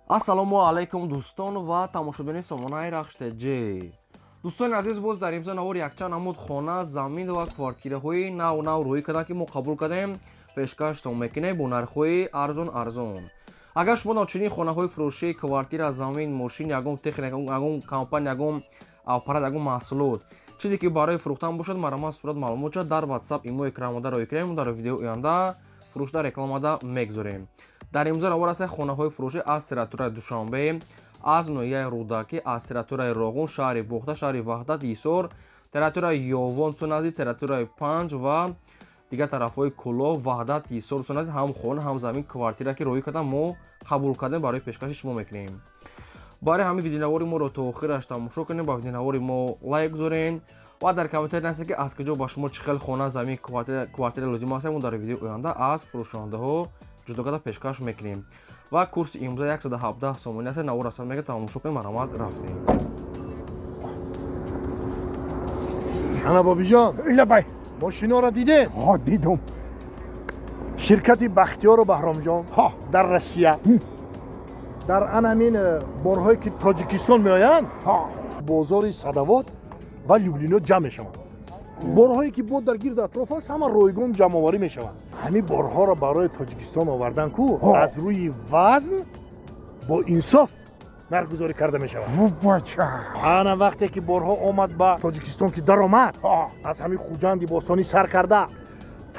Ассалому алайкум дӯстон ва тамошобинони сомонаи Рахш ТЖ. Дӯстони азиз, боз дар имзо навор якчанд намуд хона, замин ва квартираҳои нав-нав рӯй карданд, ки мо қабул кардем, пешкаштон мекунем бо нархҳои арзон арзон. Агар шумо чунин хонаҳои фурӯшӣ, квартира, замин, мошин, ягон техника, ягон компания, ягон аппарат, ягон маҳсулот, чизе ки барои фурӯхтан бошад, марҳамат сурат маълумотша дар WhatsApp имо экранмода рӯй кунем, дар видеои оянда фурӯшда рекламада мегузорем. Дар имзо навор аст хонаҳои фурӯшӣ аз территорияи Душанбе, аз ноҳияи Рӯдакӣ, аз территорияи Роғун, шаҳри Бохта, шаҳри Ваҳдат, Ҳисор, территорияи Ёвон, Сунази, территорияи Панҷ ва дигар тарафҳои Кӯлоб, Ваҳдат, Ҳисор, Сунази, ҳам хона, ҳам замин, квартира ки роҳӣ кардам, мо қабул кардем, барои пешкаши шумо мекунем. Барои ҳамин видеонавори моро то охираш тамошо кунем, ба видеонавори мо лайк гузорен ва дар комментария нависед, ки аз куҷо ба шумо чӣ хел хона, замин, квартира лозим аст. Мо дар видеои оянда аз фурӯшондаҳо ҷудо карда пешкаш мекунем. Ва курси имрӯза 117 сомонӣ аст. Навор асар мега тамошо кунем, марҳамат, рафтем. Ана бобиҷон, лабай, мошиноро дидем? Ҳо, дидум. Ширкати Бахтиёру Баҳромҷон дар Россия дар ан ҳамин борҳое ки Тоҷикистон меоянд, бозори Садавод ва Люблино ҷамъ мешаванд. Борҳое ки бо дар гирди атроф аст, ҳама ройгон ҷамъоварӣ мешаванд. Ҳамин борҳоро барои Тоҷикистон овардан ку аз рӯи вазн бо инсоф нархгузорӣ карда мешавад. Бача, ана вақте ки борҳо омад ба Тоҷикистон, ки даромад, аз ҳамин Хуҷанди бостонӣ сар карда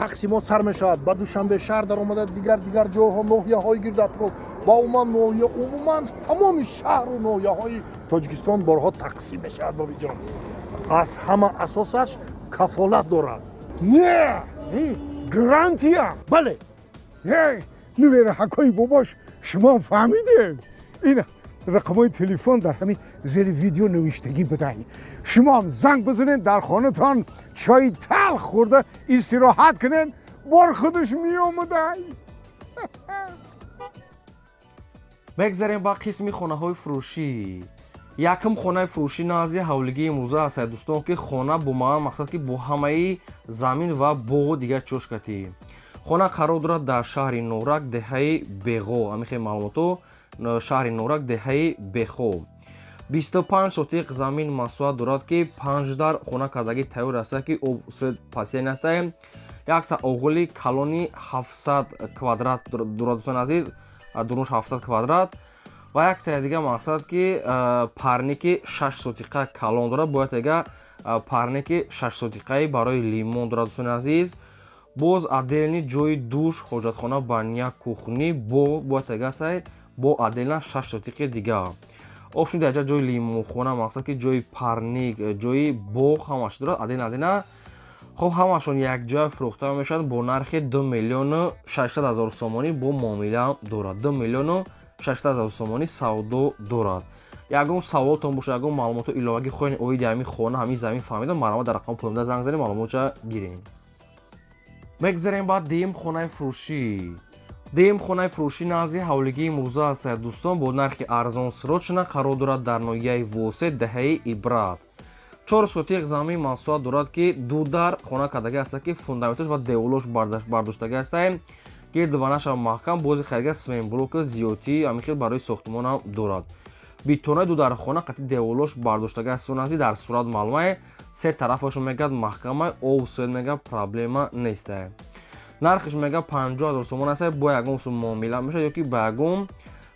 тақсимот сар мешавад, ба Душанбе шаҳр даромада, дигар дигар ҷойҳо, ноҳияҳои гирди атроф ва умуман ноҳия, умуман тамоми шаҳру ноҳияҳои Тоҷикистон борҳо тақсим мешавад. Бобиҷон, аз ҳама асосаш кафолат дорад. Не, гарантия. Бале. Нувераҳакои бобош, шумо фаҳмидем, ин рақамҳои телефон дар ҳамин зери видео навиштагӣ будай. Шумоам занг бизанед, дар хонатон чойи талх хӯрда истироҳат кунед, бор худаш меомадай. Мегзарем ба қисми хонаҳои фурӯшӣ. Якум хонаи фурӯшӣ назди ҳавлигии имрӯза аст, дӯстон, ки хона бо маъно мақсад, ки бо ҳамаи замин ва боғу дигар чошкатӣ. Хона қарор дорад дар шаҳри Норак, деҳаи Беғо. Ҳамин хел маълумотҳо: шаҳри Норак, деҳаи Бехо. 25 сотиқ замин масоҳат дорад, ки панҷ дар хона кардагӣ тайёр аст, ки об свет пасия аст. Якта оғули калони 700 квадрат дорад, дӯстони азиз, дурунаш 700 квадрат ва яктаи дига мақсад, ки парники 6 сотиқа калон дорад, бояд дига парники 6 сотиқаи барои лимон дорад, дӯстони азиз. Боз отдельный ҷои душ, ҳоҷатхона, баня, кухни, боғ бояд дига сай бо отдельно 6 сотиқи дига. Обшун даҷа ҷои лимонхона, мақсад ки ҷои парник, ҷои боғ ҳамаш дорад отдельно отдельно. Хоб, ҳамашон якҷоя фурӯхта мешаванд бо нархи 2 миллиону 600 ҳазор сомонӣ, бо муомила дорад. 2 миллиону 600 ҳазор сомонӣ савдо дорад. Ягон саволтон бошад, ягон маълумоту иловагӣ хоҳед оиди ҳамин хона, ҳамин замин фаҳмида, марҳамат, дар рақами поёнда занг занед, маълумотша гирем. Мегзарем ба дуюм хонаи фурӯшӣ. Дуюм хонаи фурӯшӣ назди ҳавлигии имрӯза аст, дӯстон, бо нархи арзон срочно, қарор дорад дар ноҳияи Восе, деҳаи Ибрат. 4 сотиқ замин масоҳат дорад, ки ду дар хона кардагӣ аст, ки фундаментош ва деволош бардоштагӣ аст, гирд ва наша маҳкам, бози харига сменблоки зиёдтӣ ҳамин хел барои сохтмонам дорад. Битонаи ду дар хона қатъи деволош бардоштагӣ аст, нази дар сурат маълумае, се тарафашо мегӯяд маҳкамай, об свет мега проблема нестае. Нархиш мега 50 ҳазор сомон аст, бо ягон сум муомила мешавад, ё ки ба ягон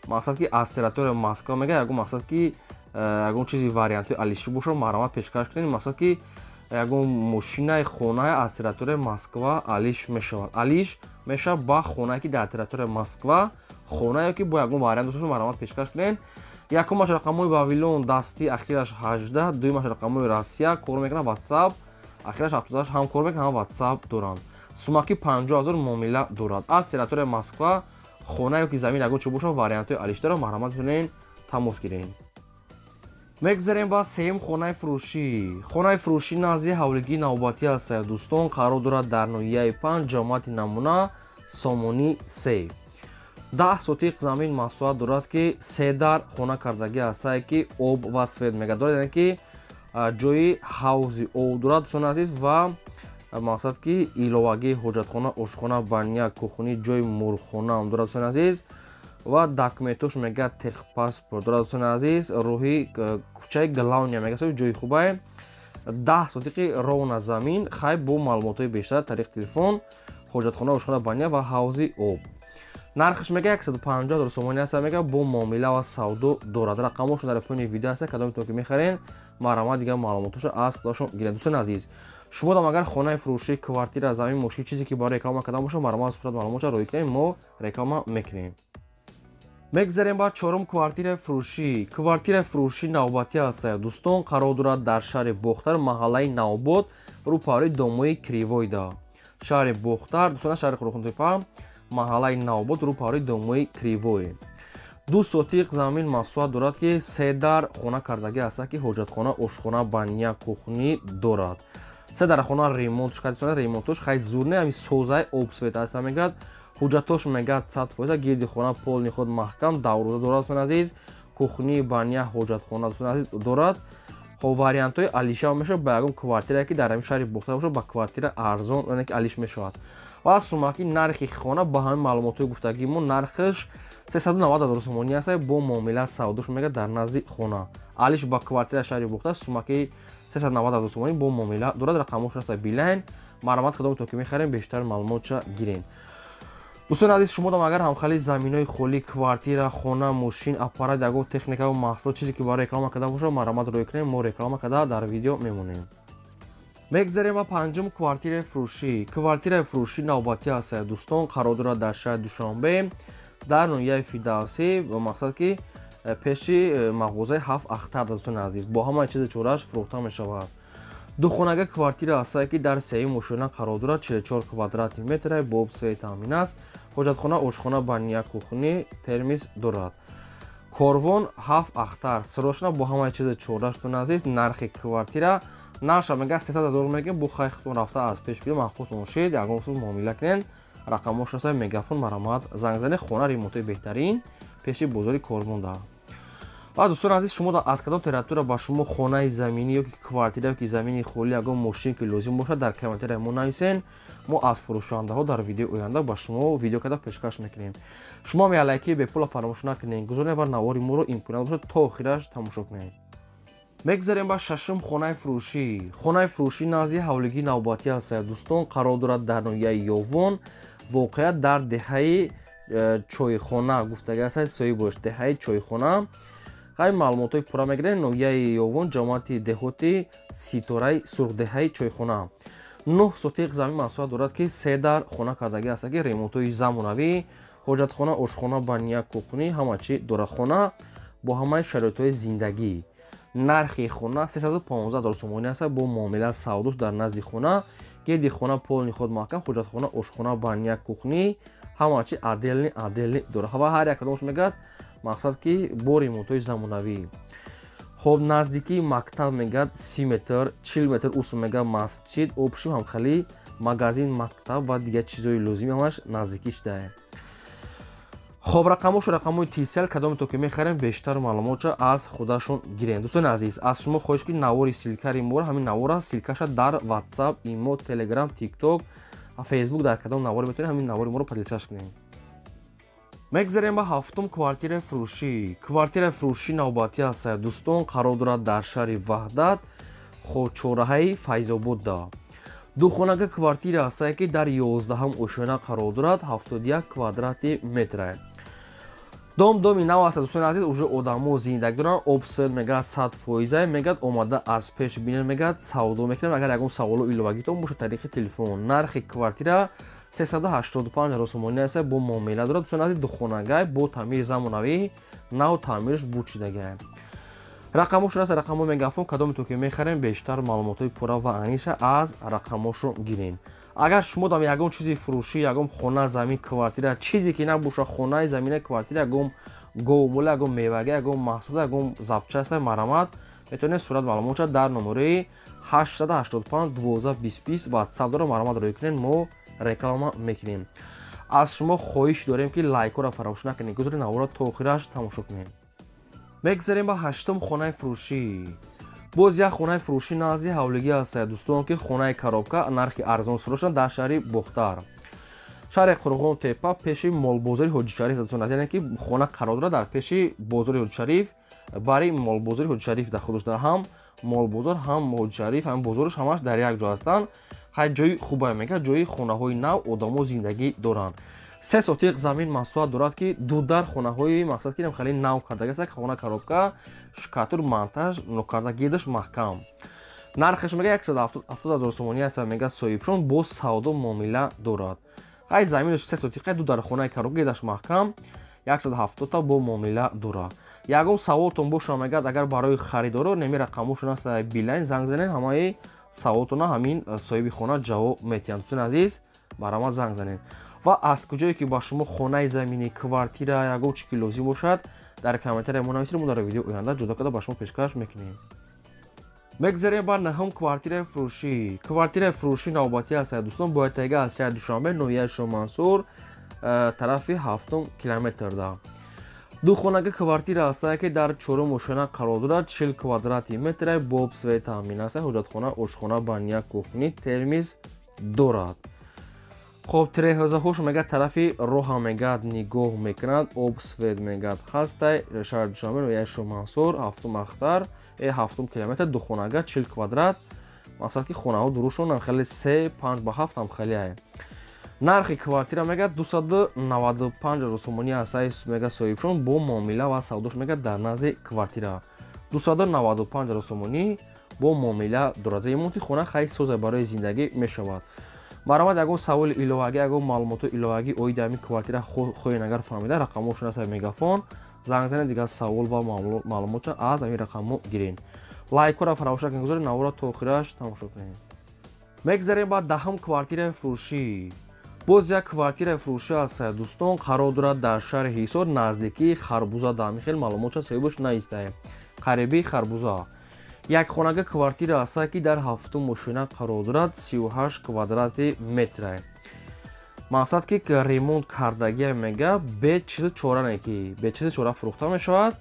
мақсад, ки аз территорияи Москва мега ягон мақсад, ки ягон чизи вариантҳои алишӣ бошад, марҳамат пешкаш кунед. Мақсад ки ягон мошинаи хонае аз территорияи Москва алиш мешавад, алиш мешавад ба хонае ки дар территорияи Москва хона ё ки бо ягон вариант дошта бошад, марҳамат пешкаш кунед. Якумаш рақамҳои Вавилон дастӣ, ахираш 18, дуюмаш рақамҳои Россия кор мекунад, WhatsApp ахираш 78 ҳам кор мекунад, ҳам WhatsApp доранд. Сумаки 50 ҳазор муомила дорад. Аз территорияи Москва хона ё ки замин ягон чӣ бошад, вариантҳои алиш дорад, марҳамат кунед, тамос гиред. Мегзарем ба сеюм хонаи фурӯшӣ. Хонаи фурӯшӣ назди ҳавлигии навбатӣ аст, дӯстон, қарор дорад дар ноҳияи Панҷ, ҷамоати Намуна, сомонӣ се. 10 сотиқ замин масоҳат дорад, ки се дар хона кардагӣ астае, ки об ва свет мега дорад, яъне ки ҷои ҳавзи об дорад, дӯстони азиз, ва мақсад ки иловагии ҳоҷатхона, ошхона, баня, кухни, ҷои мурғхонаам дорад, дӯстони азиз. Ва документош мегӯяд техпаспорт дорад. Дӯстони азиз, роҳи кӯчаи главния мегӯяд, ҷои хубае. 10 сотиқи ровна замин. Хай, бо маълумотҳои бештар тариқи телефон. Ҳоҷатхона, ошхона, баня ва ҳавзи об. Нархаш мега 150 ҳазор сомонӣ аст, мега бо муомила ва савдо дорад. Рақамошон дар поёни видео аст. Кадометон ки мехарен, марҳамат, дигар маълумотошо аз худашон гиред. Дӯстони азиз, шумо дам агар хонаи фурӯшӣ, квартира, замин, мошин, чизе ки барои реклама кардан бошад, марҳамат, сурат маълумотша роӣ кунем, мо реклама мекунем. Мегзарем ба чорум квартираи фурӯшӣ. Квартираи фурӯшӣ навбатӣ аст, дӯстон, қарор дорад дар шаҳри Бохтар, маҳаллаи Навобод, рӯпаҳои домои Кривойда. Шаҳри Бохтар, дӯстона, шаҳри Қурғонтепа, маҳаллаи Навобод, рӯпаҳои домои Кривой. 2 сотиқ замин масоҳат дорад, ки се дар хона кардагӣ аст, ки ҳоҷатхона, ошхона, баня, кухни дорад. Се дар хона ремонтш кардисона, ремонтош хай зур не, ҳами созаи обсвет аст, мегӯяд. Ҳуҷҷатош мегӯяд 100%. Гирди хона полни худ маҳкам, давруза дорад, дӯстони азиз. Кухни, баня, ҳоҷатхона, дӯстони азиз, дорад. Хоб, вариантҳои алиша мешавад ба ягон квартира, ки дар ҳамин шаҳри Бохтар бошад, ба квартира арзон, яъне ки алиш мешавад. Ва сумаки нархи хона ба ҳамин маълумотҳои гуфтагии мо нархаш 390 ҳазор сомонӣ аст, бо муомила савдош мегӯяд дар назди хона. Алиш ба квартира шаҳри Бохтар сумаки 390 ҳазор сомонӣ бо муомила дорад. Рақамош аст Билайн. Марҳамат, кадомтон ки мехарем, бештар маълумотша гирем. Дӯстони азиз, шумо дам агар ҳамхали заминҳои холӣ, квартира, хона, мошин, аппарат, ягон техника ва маҳсулот, чизе ки барои реклама карда бошад, марҳамат, рӯй кунем, мо реклама карда дар видео мемонем. Мегзарем ба панҷум квартираи фурӯшӣ. Квартираи фурӯшӣ навбатӣ аст, дӯстон, қарор дорад дар шаҳри Душанбе, дар ноҳияи Фирдавсӣ, ба мақсад ки пеши мағозаи ҳафт ахтар. Дӯстони азиз, бо ҳамаи чизи чорааш фурӯхта мешавад. Духонага квартира аст, ки дар сеюм ошёна қарор дорад, 44 квадрати метра, бо обсвет таъмин аст. Ҳоҷатхона, ошхона, баня, кухни, термис дорад. Корвон ҳафт ахтар срочно бо ҳамаи чизи чораш. Дӯстони азиз, нархи квартира нарша мега 300 ҳазор мегем. Бо хайхтон рафта аз пеш биё, маҳқутон шед, ягон сӯз муомила кунед. Рақамош аст Мегафон, марҳамат, занг занед. Хона ремонтои беҳтарин, пеши бозори Корвон да. Ва дӯстони азиз, шумо аз кадом территория ба шумо хонаи заминӣ ё ки квартира ё ки замини холӣ, ягон мошин ки лозим бошад, дар комментария мо нависен. Мо аз фурӯшандаҳо дар видеои оянда ба шумо видео карда пешкаш мекунем. Шумо ҳам лайки бепула фаромӯш накунед, гузоред ва навори моро имконият бошад то охираш тамошо кунед. Мегзарем ба шашум хонаи фурӯшӣ. Хонаи фурӯшӣ назди ҳавлигии навбатӣ аст, дӯстон, қарор дорад дар ноҳияи Ёвон, воқеа дар деҳаи Чойхона гуфтагӣ аст, соҳибош деҳаи Чойхона. Хай, маълумотҳои пурра мегирем. Ноҳияи Ёвон, ҷамоати деҳоти Ситораи Сурх, деҳаи Чойхона. 9 сотиқ замин масоҳат дорад, ки се дар хона кардагӣ аст, ки ремонтҳои замонавӣ, ҳоҷатхона, ошхона, баня, кухни, ҳама чи дорад. Хона бо ҳамаи шароитҳои зиндагӣ. Нархи хона 315 ҳазор сомонӣ аст, бо муомила савдош дар назди хона. Гирди хона полни худ маҳкам, ҳоҷатхона, ошхона, баня, кухни, ҳама чи отдельный отдельный дорад. Ва ҳар як кадомаш мегӯяд мақсад ки бо ремонтҳои замонавӣ. Хоб, наздикии мактаб мегӯяд 30 метр, 40 метр усу мегӯяд масҷид, общим ҳамхали магазин, мактаб ва дигар чизҳои лозими ҳамаш наздикӣ шудае. Хоб, рақамошу рақамҳои Тисел. Кадоме то ки мехарем, бештар маълумотша аз худашон гирем. Дӯстони азиз, аз шумо хоҳиш ки навори ссылкари моро, ҳамин навора ссылкаша дар WhatsApp, Имо, Telegram, TikTok, Facebook, дар кадом наворе метавонед, ҳамин навори моро поделиться кунем. Мегзарем ба ҳафтум квартираи фурӯшӣ. Квартираи фурӯшӣ навбатӣ аст, дӯстон, қарор дорад дар шаҳри Ваҳдат, чораҳаи Файзободда. Духонага квартира аст, ки дар 11-ҳам ошёна қарор дорад, 71 квадрати метра. Дом доми нав аст, дӯстони азиз, уже одамо зиндагӣ доранд. Обсвет мегӯяд 100%, мегӯяд омада аз пеш бинед, мегӯяд савдо мекунем. Агар ягон саволу иловагитон бошад, тариқи телефон. Нархи квартира 385 ҳазор сомонӣ аст, бо муомила дорад. Дӯстони азиз, духонагай бо таъмири замонавӣ, нав таъмирш бучидагай. Рақамошон аст рақамҳои Мегафон. Кадоме то ки мехарем, бештар маълумотҳои пурра ва аниша аз рақамҳошон гирем. Агар шумо дам ягон чизи фурӯшӣ, ягон хона, замин, квартира, чизе ки набоша, хонаи замина, квартира, ягон говмола, ягон мевага, ягон маҳсулот, ягон запчасть, марҳамат, метавонед сурат маълумотша дар номерои 885 12 20 20 WhatsApp дора, марҳамат, рӯй кунед, мо реклама мекунем. Аз шумо хоҳиш дорем ки лайкҳоро фаромӯш накунед, гузоред наворро то охираш тамошо кунед. Мегзарем ба ҳаштум хонаи фурӯшӣ. Боз як хонаи фурӯшӣ назди ҳавлигӣ аст, дӯстон, ки хонаи коробка, нархи арзон срочно дар шаҳри Бохтар. Шаҳри Қурғон Тепа пеши молбозори Ҳоҷишариф дӯстон азиз, яъне ки хона қарор дорад дар пеши бозори Ҳоҷишариф, бари молбозори Ҳоҷишариф дар худаш ҳам молбозор, ҳам Ҳоҷишариф, ҳам бозорш ҳамаш дар як ҷо ҳастанд. Хай ҷои хубае мега, ҷои хонаҳои нав одамо зиндагӣ доранд. 3 сотиқ замин масоҳат дорад ки ду дар хонаҳои мақсад ки хеле нав кардагиаст, хона коробка, шкатур, монтаж нокарда, гирдаш маҳкам. Нархаш мега 170 ҳазор сомонӣ аст, мега соҳибшон бо савдо муомила дорад. Хай заминаш 3 сотиқа, ду дар хонаи коробка, гирдаш маҳкам, 170 та бо муомила дорад. Ягон саволтон боша мегӯяд, агар барои харидоро неми рақамошон аст, Билайн занг занед, ҳамаи саволтона ҳамин соҳиби хона ҷавоб метиҳанд. Дӯстони азиз, марҳамат занг занед. Ва аз куҷое ки ба шумо хонаи заминӣ, квартира, ягон чи ки лозим бошад, дар комментария мо нависед, мо дар видео оянда ҷудо карда ба шумо пешкаш мекунем. Мегзарем ба наҳум квартираи фурӯшӣ. Квартираи фурӯшӣ навбатӣ аст дӯстон, бояд тайга аз шаҳри Душанбе, ноҳияи Шоҳмансур, тарафи 7 километрда. Ду хонага квартира аст ки дар чорум ошёна қарор дорад, 40 квадрати метр, боб свет таъмин аст, ҳоҷатхона, ошхона, баня, кухни, термиз дорад. Хоб тирезаҳош мега тарафи роҳа мегад нигоҳ мекунад, об свет мегад ҳастай. Шаҳри Душанбе, ноҳияи Шоҳмансур, 7 ахтар, 7 километр, ду хонага, 40 квадрат. Мақсад ки хонаҳо дурушон хеле 3, 5 ба 7 ҳам хеле ай. Нархи квартира мега 295 ҳазор сомонӣ аст, мега соҳибшон бо муомила ва савдош мега дар назди квартира. 295 ҳазор сомонӣ бо муомила дорад. Ремонти хона хай соза барои зиндагӣ мешавад. Марҳамат, ягон саволи иловагӣ, ягон маълумоти иловагӣ оиди ҳамин квартира хоҳед агар фаҳмида, рақамҳошон аст Мегафон, занг занед, дигар савол ва маълумотро аз ҳамин рақамҳо гиред. Лайкҳоро фаромӯш накунед, гузоред, наворро то охираш тамошо кунед. Мегзарем ба даҳум квартираи фурӯшӣ. Боз як квартираи фурӯшӣ аст дӯстон, қарор дорад дар шаҳри Ҳисор, наздикии Харбуза. Дар ҳамин хел маълумотша соҳибаш наистае, қарибии Харбуза. Як хонага квартира аст ки дар 7 ошёна қарор дорад, 38 квадрати метр. Мақсад ки ремонт кардагия мега, бе чизи чора не ки бе чизи чора фурӯхта мешавад.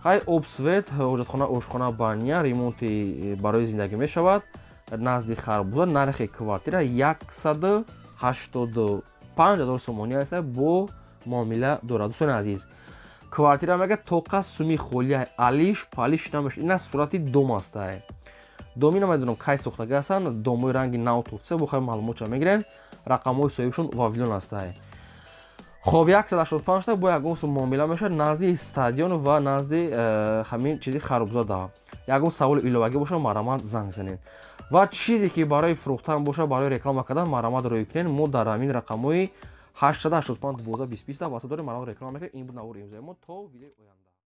Хай об свет, ҳоҷатхона, ошхона, баня, ремонти барои зиндагӣ мешавад. Назди Харбуза нархи квартира 185 ҳазор сомонӣ аст, бо муомила дорад. Дӯстони азиз, квартира мега тоқа суми холия, алиш палиш намешавад. Ина сурати дом астае. Доми намедонам кай сохтага ҳастанд, домои ранги нав туфтса, бо хай маълумотша мегирен. Рақамҳои соҳибшон Вавилон астае. Хоб 185 та бо ягон сум муомила мешавад назди стадион ва назди ҳамин чизи Харбуза. Да ягон саволи иловагӣ боша, марҳамат занг занед. Ва чизе ки барои фурӯхтан боша, барои реклама кардан, марҳамат рӯй кунед. Мо дар ҳамин рақамҳои 885 12 20 20 васат дорем, марҳамат реклама мекунед. Ин буд навори имрӯзаи мо. То видеои оянда.